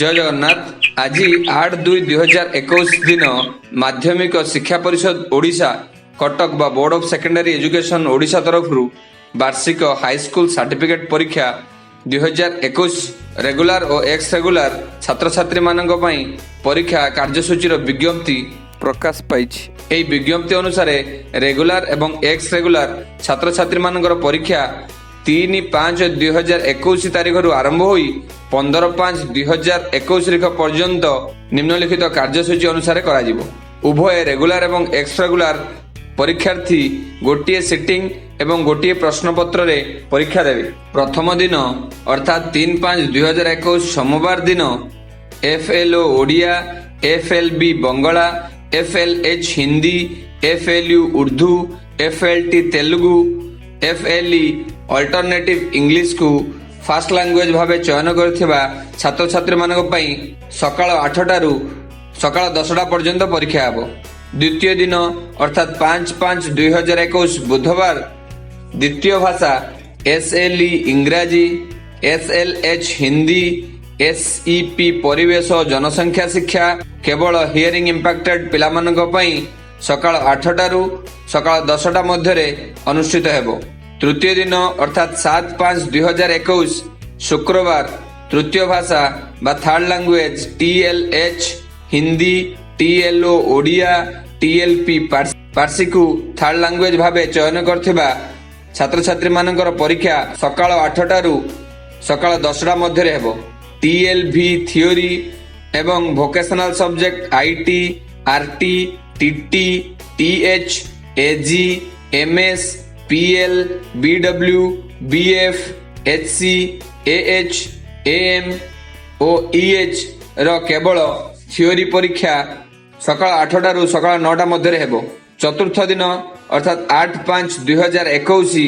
ଜୟ ଜଗନ୍ନାଥ। ଆଜି 8/2/2021 ଦିନ ମାଧ୍ୟମିକ ଶିକ୍ଷା ପରିଷଦ ଓଡ଼ିଶା, କଟକ ବା board of secondary education Odisha ତରଫରୁ ବାର୍ଷିକ ହାଇସ୍କୁଲ ସାର୍ଟିଫିକେଟ ପରୀକ୍ଷା 2021 ରେଗୁଲାର ଓ ଏକ୍ସ ରେଗୁଲାର ଛାତ୍ରଛାତ୍ରୀମାନଙ୍କ ପାଇଁ ପରୀକ୍ଷା କାର୍ଯ୍ୟସୂଚୀର ବିଜ୍ଞପ୍ତି ପ୍ରକାଶ ପାଇଛି। ଏହି ବିଜ୍ଞପ୍ତି ଅନୁସାରେ ରେଗୁଲାର ଏବଂ ଏକ୍ସ ରେଗୁଲାର ଛାତ୍ରଛାତ୍ରୀମାନଙ୍କର ପରୀକ୍ଷା 3/5/2021 ତାରିଖରୁ ଆରମ୍ଭ ହୋଇ 15/5/2021 ତାରିଖ ପର୍ଯ୍ୟନ୍ତ ନିମ୍ନଲିଖିତ କାର୍ଯ୍ୟସୂଚୀ ଅନୁସାରେ କରାଯିବ। ଉଭୟ ରେଗୁଲାର ଏବଂ ଏକ୍ସ ରେଗୁଲାର ପରୀକ୍ଷାର୍ଥୀ ଗୋଟିଏ ସିଟିଂ ଏବଂ ଗୋଟିଏ ପ୍ରଶ୍ନପତ୍ରରେ ପରୀକ୍ଷା ଦେବେ। ପ୍ରଥମ ଦିନ ଅର୍ଥାତ୍ 3/5/2021 ସୋମବାର ଦିନ F L O Odia, F L B Bangla, F L H Hindi, F L U Urdu, F L T Telugu, F L ଇ ଅଲ୍ଟରନେଟିଭ୍ ଇଂଲିଶକୁ ଫାଷ୍ଟ ଲାଙ୍ଗୁଏଜ ଭାବେ ଚୟନ କରିଥିବା ଛାତ୍ରଛାତ୍ରୀମାନଙ୍କ ପାଇଁ ସକାଳ 8ଟାରୁ ସକାଳ 10ଟା ପର୍ଯ୍ୟନ୍ତ ପରୀକ୍ଷା ହେବ। ଦ୍ୱିତୀୟ ଦିନ ଅର୍ଥାତ୍ 5/5/2021 ବୁଧବାର ଦ୍ୱିତୀୟ ଭାଷା ଏସ୍ ଏଲ୍ ଇ ଇଂରାଜୀ, S L H Hindi, S E P ପରିବେଶ ଓ ଜନସଂଖ୍ୟା ଶିକ୍ଷା କେବଳ ହିୟରିଂ ଇମ୍ପେୟାର୍ଡ ପିଲାମାନଙ୍କ ପାଇଁ ସକାଳ 8ଟାରୁ ସକାଳ 10ଟା ମଧ୍ୟରେ ଅନୁଷ୍ଠିତ ହେବ। ତୃତୀୟ ଦିନ ଅର୍ଥାତ୍ 7/5/2021 ଶୁକ୍ରବାର ତୃତୀୟ ଭାଷା ବା third language T L H Hindi, T L O Odia, T L P ପାର୍ସିକୁ ଥାର୍ଡ ଲାଙ୍ଗୁଏଜ ଭାବେ ଚୟନ କରିଥିବା ଛାତ୍ରଛାତ୍ରୀମାନଙ୍କର ପରୀକ୍ଷା ସକାଳ 8ଟାରୁ ସକାଳ 10ଟା ମଧ୍ୟରେ ହେବ। ଟି ଏଲ୍ ଭି ଥିଓରି ଏବଂ vocational subject I T, R T, T T, T H, A G, M S, P L, B W, B F, H C, A H, A M O E H ର କେବଳ theory ପରୀକ୍ଷା ସକାଳ 8ଟାରୁ ସକାଳ 9ଟା ମଧ୍ୟରେ ହେବ। ଚତୁର୍ଥ ଦିନ ଅର୍ଥାତ୍ 8/5/2021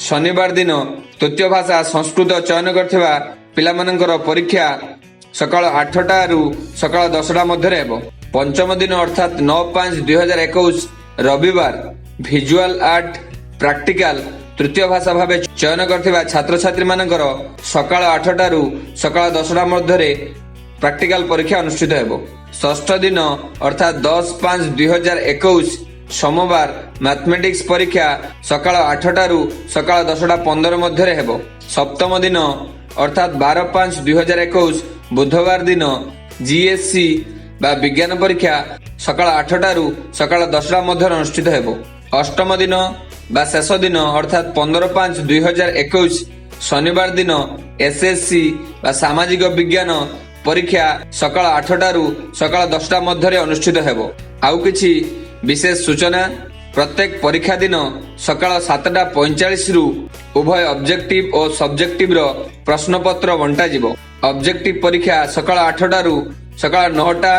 ଶନିବାର ଦିନ ତୃତୀୟ ଭାଷା ସଂସ୍କୃତ ଚୟନ କରିଥିବା ପିଲାମାନଙ୍କର ପରୀକ୍ଷା ସକାଳ 8ଟାରୁ ସକାଳ 10ଟା ମଧ୍ୟରେ ହେବ। ପଞ୍ଚମ ଦିନ ଅର୍ଥାତ୍ 9/5/2021 ରବିବାର ଭିଜୁଆଲ ଆର୍ଟ ପ୍ରାକ୍ଟିକାଲ ତୃତୀୟ ଭାଷା ଭାବେ ଚୟନ କରିଥିବା ଛାତ୍ରଛାତ୍ରୀମାନଙ୍କର ସକାଳ 8ଟାରୁ ସକାଳ 10ଟା ମଧ୍ୟରେ ପ୍ରାକ୍ଟିକାଲ ପରୀକ୍ଷା ଅନୁଷ୍ଠିତ ହେବ। ଷଷ୍ଠ ଦିନ ଅର୍ଥାତ୍ 10/5/2021 ସୋମବାର ମ୍ୟାଥମେଟିକ୍ସ ପରୀକ୍ଷା ସକାଳ 8ଟାରୁ ସକାଳ 10ଟା 15 ମଧ୍ୟରେ ହେବ। ସପ୍ତମ ଦିନ ଅର୍ଥାତ୍ 12/5/2021 ବୁଧବାର ଦିନ ଜିଏସସି ବା ବିଜ୍ଞାନ ପରୀକ୍ଷା ସକାଳ 8ଟାରୁ ସକାଳ 10ଟା ମଧ୍ୟରେ ଅନୁଷ୍ଠିତ ହେବ। ଅଷ୍ଟମ ଦିନ ବା ଶେଷ ଦିନ ଅର୍ଥାତ୍ 15/5/2021 ଶନିବାର ଦିନ ଏସ୍ଏସସି ବା ସାମାଜିକ ବିଜ୍ଞାନ ପରୀକ୍ଷା ସକାଳ 8ଟାରୁ ସକାଳ 10ଟା ମଧ୍ୟରେ ଅନୁଷ୍ଠିତ ହେବ। ଆଉ କିଛି ବିଶେଷ ସୂଚନା, ପ୍ରତ୍ୟେକ ପରୀକ୍ଷା ଦିନ ସକାଳ 7ଟା 45ରୁ ଉଭୟ ଅବଜେକ୍ଟିଭ ଓ ସବଜେକ୍ଟିଭର ପ୍ରଶ୍ନପତ୍ର ବଣ୍ଟାଯିବ। ଅବଜେକ୍ଟିଭ ପରୀକ୍ଷା ସକାଳ 8ଟାରୁ ସକାଳ 9ଟା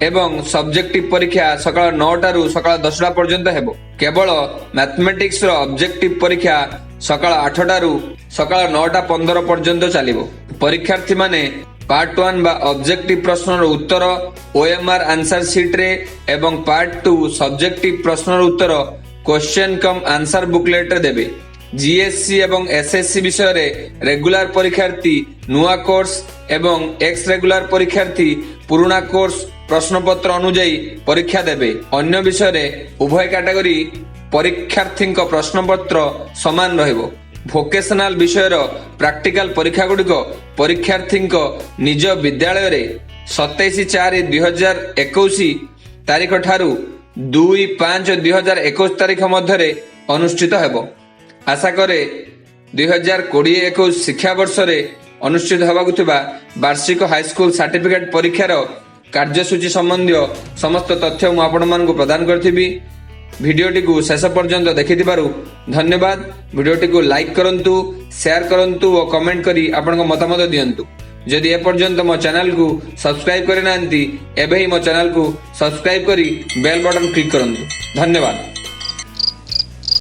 ଏବଂ ସବଜେକ୍ଟିଭ ପରୀକ୍ଷା ସକାଳ 9ଟାରୁ ସକାଳ 10ଟା ପର୍ଯ୍ୟନ୍ତ ହେବ। କେବଳ ମ୍ୟାଥମେଟିକ୍ସର ଅବଜେକ୍ଟିଭ ପରୀକ୍ଷା ସକାଳ 8ଟାରୁ ସକାଳ 9ଟା 15 ପର୍ଯ୍ୟନ୍ତ ଚାଲିବ। ପରୀକ୍ଷାର୍ଥୀମାନେ ପାର୍ଟ 1 ବା ଅବଜେକ୍ଟିଭ ପ୍ରଶ୍ନର ଉତ୍ତର ଓଏମଆର ଆନ୍ସର ସିଟ୍ରେ ଏବଂ ପାର୍ଟ 2 ସବଜେକ୍ଟିଭ ପ୍ରଶ୍ନର ଉତ୍ତର କ୍ୱେଶ୍ଚନ କମ୍ ଆନ୍ସର ବୁକଲେଟରେ ଦେବେ। ଜିଏସସି ଏବଂ ଏସଏସସି ବିଷୟରେ ରେଗୁଲାର ପରୀକ୍ଷାର୍ଥୀ ନୂଆ କୋର୍ସ ଏବଂ ଏକ୍ସ ରେଗୁଲାର ପରୀକ୍ଷାର୍ଥୀ ପୁରୁଣା କୋର୍ସ ପ୍ରଶ୍ନପତ୍ର ଅନୁଯାୟୀ ପରୀକ୍ଷା ଦେବେ। ଅନ୍ୟ ବିଷୟରେ ଉଭୟ କାଟାଗୋରୀ ପରୀକ୍ଷାର୍ଥୀଙ୍କ ପ୍ରଶ୍ନପତ୍ର ସମାନ ରହିବ। ଭୋକେସନାଲ ବିଷୟର ପ୍ରାକ୍ଟିକାଲ ପରୀକ୍ଷାଗୁଡ଼ିକ ପରୀକ୍ଷାର୍ଥୀଙ୍କ ନିଜ ବିଦ୍ୟାଳୟରେ 27/4/2021 ତାରିଖ ଠାରୁ 2/5/2021 ତାରିଖ ମଧ୍ୟରେ ଅନୁଷ୍ଠିତ ହେବ। ଆଶା କରେ, 2020-21 ଶିକ୍ଷାବର୍ଷରେ ଅନୁଷ୍ଠିତ ହେବାକୁ ଥିବା ବାର୍ଷିକ ହାଇସ୍କୁଲ ସାର୍ଟିଫିକେଟ ପରୀକ୍ଷାର କାର୍ଯ୍ୟସୂଚୀ ସମ୍ବନ୍ଧୀୟ ସମସ୍ତ ତଥ୍ୟ ମୁଁ ଆପଣମାନଙ୍କୁ ପ୍ରଦାନ କରିଥିବି। ଭିଡ଼ିଓଟିକୁ ଶେଷ ପର୍ଯ୍ୟନ୍ତ ଦେଖିଥିବାରୁ ଧନ୍ୟବାଦ। ଭିଡ଼ିଓଟିକୁ ଲାଇକ୍ କରନ୍ତୁ, ସେୟାର କରନ୍ତୁ ଓ କମେଣ୍ଟ କରି ଆପଣଙ୍କ ମତାମତ ଦିଅନ୍ତୁ। ଯଦି ଏପର୍ଯ୍ୟନ୍ତ ମୋ ଚ୍ୟାନେଲକୁ ସବସ୍କ୍ରାଇବ କରିନାହାନ୍ତି, ଏବେ ହିଁ ମୋ ଚ୍ୟାନେଲକୁ ସବସ୍କ୍ରାଇବ କରି ବେଲ୍ ବଟନ କ୍ଲିକ୍ କରନ୍ତୁ। ଧନ୍ୟବାଦ।